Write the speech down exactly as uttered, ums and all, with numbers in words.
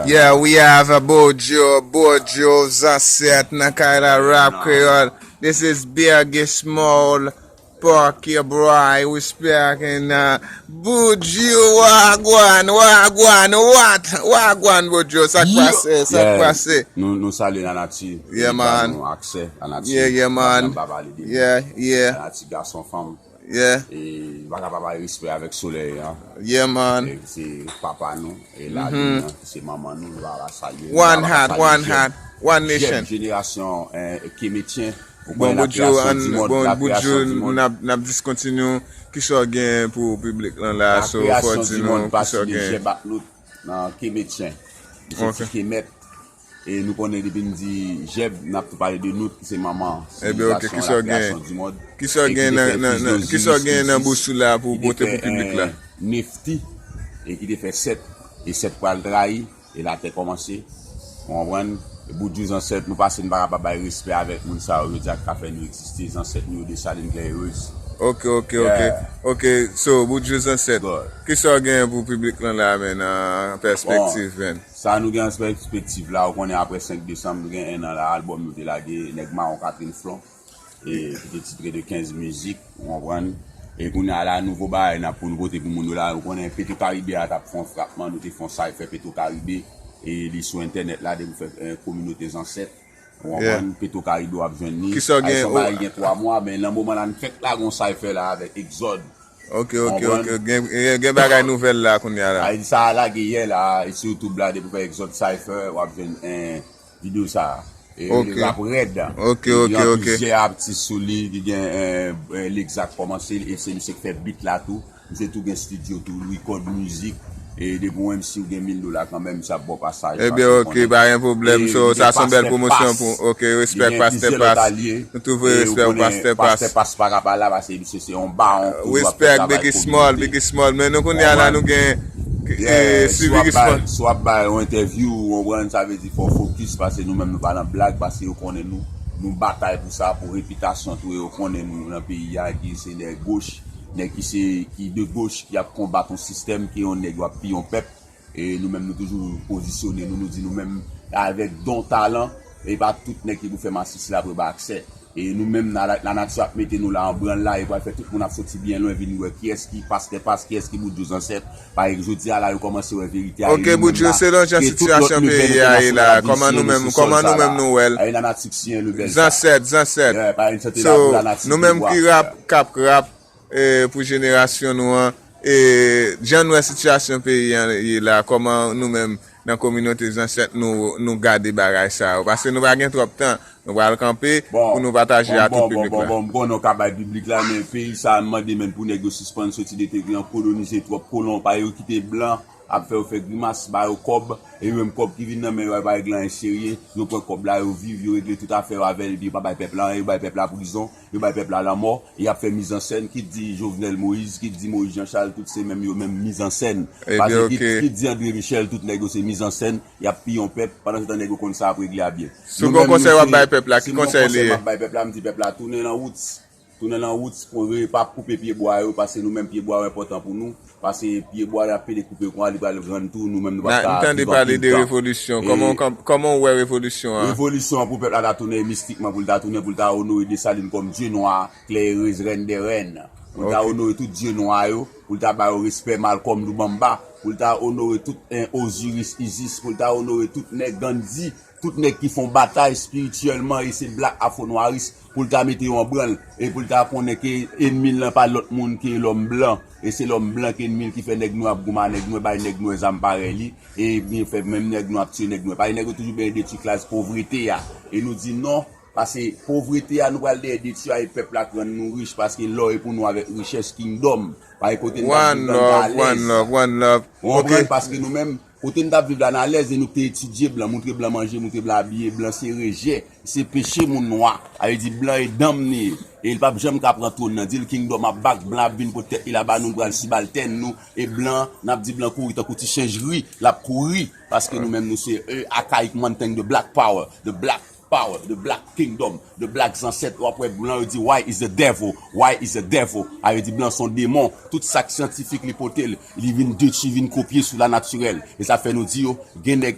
Yeah, we have a Bojo, Bojo, Zansèt, nan kay la, Rap Kreyòl. This is Biggie Small, Porky Bry, respect, and uh, Bojo, wagwan, wagwan, what? Wagwan, Bojo, sa k pase, sa k pase? Nou, nou salye Lanati. Yeah, man. Nou aksè, Lanati. Yeah, yeah, man. Nan ba pale de Yeah, yeah, Lanati, gason, fanm. Yeah. E nou pa ka pa bay respè avèk solèy an. Yeah, man. E se papa nou, e lalin an, se manman nou, nou pa ka pa salye. One heart, one heart, one nation. Jenerasyon eh, Kemetyen. Bon, Bojo, an, bon, Bojo, n ap, n ap diskontinye. Kisa w gen pou piblik lan la? So, fò w di nou kisa w gen. Jèb ak Nout nan Kemetyen. Se ti Kemet. E nou konnen depi n di Jèb, n ap tou pale de Nout, ki se manman sivilizasyon, la kreyasyon di mond. Kisa w gen nan, nan, nan, kisa w gen nan bouch ou la pou w pote pou piblik la? Nefti, e ki te fè Sèt, e Sèt pral trayi, e latè kòmanse. Ou konprann? Boujou zansèt nou pase, nou pa kapab bay respè avèk moun sa yo jodi a ki ka fè nou egziste, zansèt nou yo Desalin, Claire Heureuse. Ok, ok, ok. Ok, so, Boujou zansèt. Kisa w gen pou piblik lan la, men, nan pèspektiv, men? Sa nou gen an pèspektiv la, ou konnen apre senk desanm, nou gen en an la, albòm nou te lage, Nèg Mawon Catherine Flon, e ki te titre de kenz mizik, ou konprann? E kounye a la, nouvo bagay n ap pou nou pote pou moun yo la, ou konnen Petro Caribe a t ap fè yon frapman, nou te fè yon cypher Petro Caribe, e li sou entènèt la, depi w fè eh, kominote zansèt, ou konprann? Petro Caribe w ap jwenn li. Kisa w gen? Ay, se yon bagay ki gen twa mwa, men nan moman la, n fèk lage yon cypher la avèk Exode. Ok, ok, ok. Gen, gen, gen bagay nouvèl la kounye a la. Ay, sa a lage yè la, e sou YouTube la, depi w fè Exode Cypher, w ap jwenn en videyo sa a. E li rap rèd. Ok, ok, ok. Gen plizyè atis sou li, ki gen eh, eh, Lexac kòmanse, e se misye k fè beat la tou. Misye tou gen studio tou, li record mizik. E depi w menm si w gen mil dola kanmenm, misye ap ba w pasaj. Ebyen, ok, pa gen pwoblèm. So, sa se yon bèl pwomosyon pou, ok, respè Pastè Pas. Nou tou voye respè pou Pastè Pas. Pastè Pas pa ka pa la, paske se yon bawon, toujou ap fè travay pou Biggie Small, Biggie Small, men nou kounye a la nou gen eh, si Biggie Small. Si w ap bay yon entèvyou, ou konprann, sa vle di fò w fokis, paske nou menm nou pa nan blag, paske yo konnen nou, nou batay pou sa, pou repitasyon tou, e yo konnen nou nan peyi a, ki se nèg goch, nèg ki se, ki de goch, ki ap konbat yon sistèm, ki yon nèg w ap piye yon pèp, e nou menm nou toujou pozisyone nou, nou di nou menm avèk don, talan, e pa tout nèg ki pou fè masis la pou yo ba aksè. E nou menm, la, lanati ap mete nou la an branl la, e pral fè tout moun ap soti byen lwen vin wè kiyès ki Pastè Pas, kiyès ki Boudjou Zansèt. Parèy jodi a la, yo kòmanse wè verite a. Ok, Boudjou, selon jan sitiyasyon peyi a ye la, kòman nou menm, kòman nou menm nou wè l? Ay, lanati k siyen lebèl sa. Zansèt, zansèt. So, nou menm ki rap, k ap rap, e, pou jenerasyon nou an, e, jan n wè sitiyasyon peyi an ye la, kòman nou menm nan kominote zansèt nou, nou gade bagay sa yo? Paske nou pa gen twòp tan, nou pral kanpe pou nou pataje a tout piblik la. Bon, bon, bon, bon, m konnen w ka bay piblik la, men peyi sa a, m mande menm pou nèg yo sispann soti detegre an, kolonize twòp kolon, pa yo kite blan ap fè yo fè grimas, ba yo kòb, e yo menm kòb ki vin nan men yo a, yo pa regle anyen serye, yo pran kòb la, yo viv, yo regle tout afè yo avè l, epi yo pa bay pèp la anyen, yo bay pèp la prizon, yo bay pèp la lanmò, y ap fè mizansèn, kit di Jovenel Moïse, kit di Moïse Jean Charles, tout se menm yo menm mizansèn. Paske kit, kit di André Michel, tout nèg yo se mizansèn, y ap piye yon pèp, pandan se tan nèg yo konn sa ap regle a byen. Si w gen yon konsèy w ap bay pèp la, ki konsèy li ye? Si m gen yon konsèy m ap bay pèp la, m di pèp la tounen nan wout. Tounen nan wout, pa koupe pye bwa yo, paske nou menm pye bwa yo enpòtan pou nou. Paske pye bwa y ap pede koupe yo konsa, li pral grann tou, nou menm nou p ap ka viv anpil tan. M tande pale de revolisyon. Kòman, kòman w wè revolisyon an? Revolisyon an pou pèp la ta tounen mistikman, pou l ta tounen, pou l ta onore Desalin kòm dye nwa, Claire Heureuse, rèn dè rèn. Pou l ta onore tout dye nwa yo, pou l ta ba yo respè, Malcolm Lubamba, pou l ta onore tout en Osiris, Isis, pou l ta onore tout nèg Gandhi, tout nèg ki fè yon batay espirityèlman, e se blak afwonwaris, pou l ta mete yo an branl, e pou l ta konnen ke enmi l lan pa lòt moun ke lòm blan, e se lòm blan ki enmi l, ki fè nèg nwè ap goumen a nèg nwè, bay nèg nwè zam parèy li, e vin fè menm nèg nwè ap tiye nèg nwè. Paske nèg yo toujou benyen detwi klas povrete a. E nou di non, paske povrete a, nou pral dèyè detwi a, e pèp la k rann nou rich, paske lò e pou nou avèk richès, Kingdom. Paske kote n t ap viv la, n t alèz. Ou konprann? Paske nou menm, kote n t ap viv la, n alèz, e nou k te etidye blan, moutre blan manje, moutre blan abiye, blan se rejè, se peche moun nwa. Sa vle di blan e danm li ye. E li p ap janm ka pran twòn nan. Di l Kingdom ap back, blan ap vin pote tèt li la ba nou, l pral sibaltèn nou. E blan, n ap di blan kouri tankou ti chenj ri, l ap kouri. Paske nou menm nou se, e, akayik mannteng de Black Power, de Black Power, the Black Kingdom, the Black Zansèt, w ap wè blan yo di, "Why is the devil? Why is the devil?" A yo di blan se yon demon. Tout sa k syantifik li pote l, li vin detwi, vin kopye sou lanatirèl. E sa fè nou di yo, gen nèg